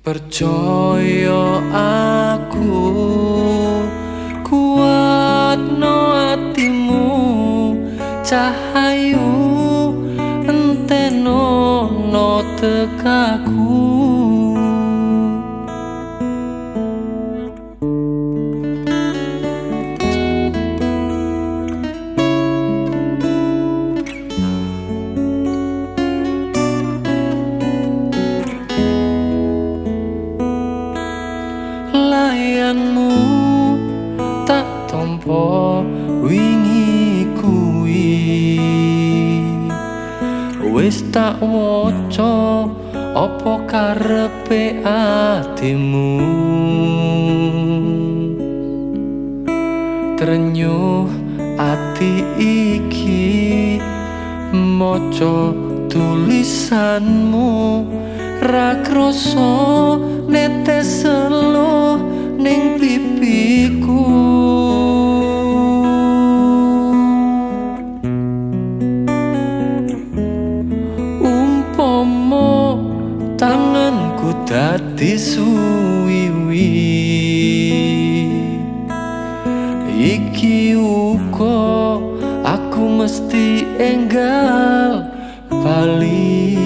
Percaya aku, kuatno atimu, cahayu entenono tekaku. Layanmu tak tompo wingi kuwi, wis tak waca apa karepe atimu. Trenyuh ati iki maca tulisanmu, ra krasa netes selo ning pipiku. Umpama tanganku dadi suwiwi, iki uga aku mesti enggal bali.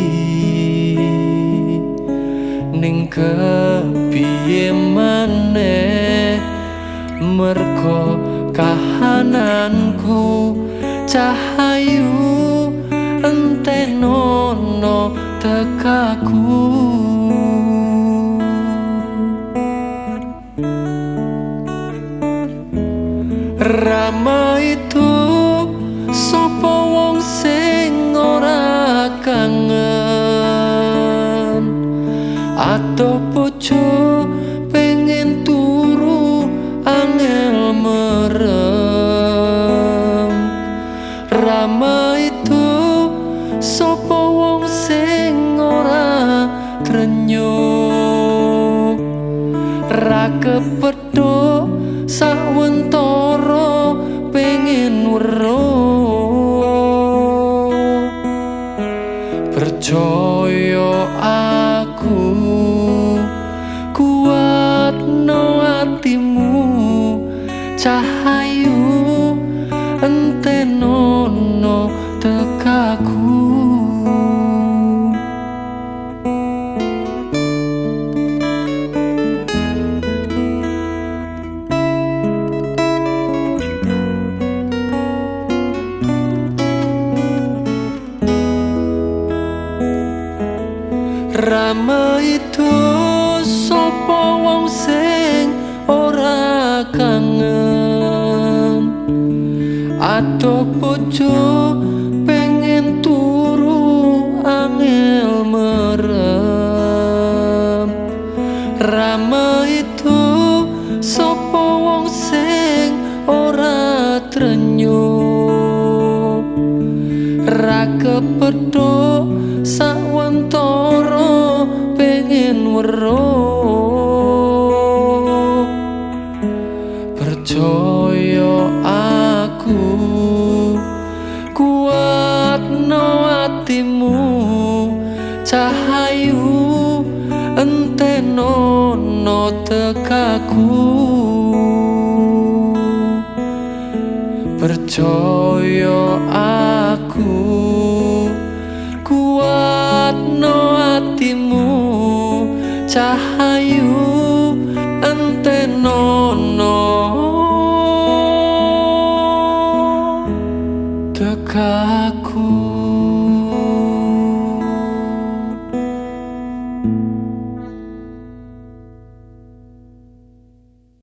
Ning kepiye maneh mergo kahananku, cahayu entenono tekaku. Rama itu sapa wong sing ora kangen, atau bojo pengen turu angel merem. Rama itu sapa wong sing ora trenyuh, ra kepethuk sawentara pengen weruh. Percaya aku, kuatno atimu, cahayu entenono tekaku. Rama itu sapa wong sing ora kangen, atau bojo pengen turu angel merem. Rama itu sapa wong sing ora trenyuh, ra kepethuk sawentara pengen weruh. Percaya aku, kuatno atimu, cahayu entenono tekaku. Percaya aku, kuatno atimu, cahayu entenono tekaku.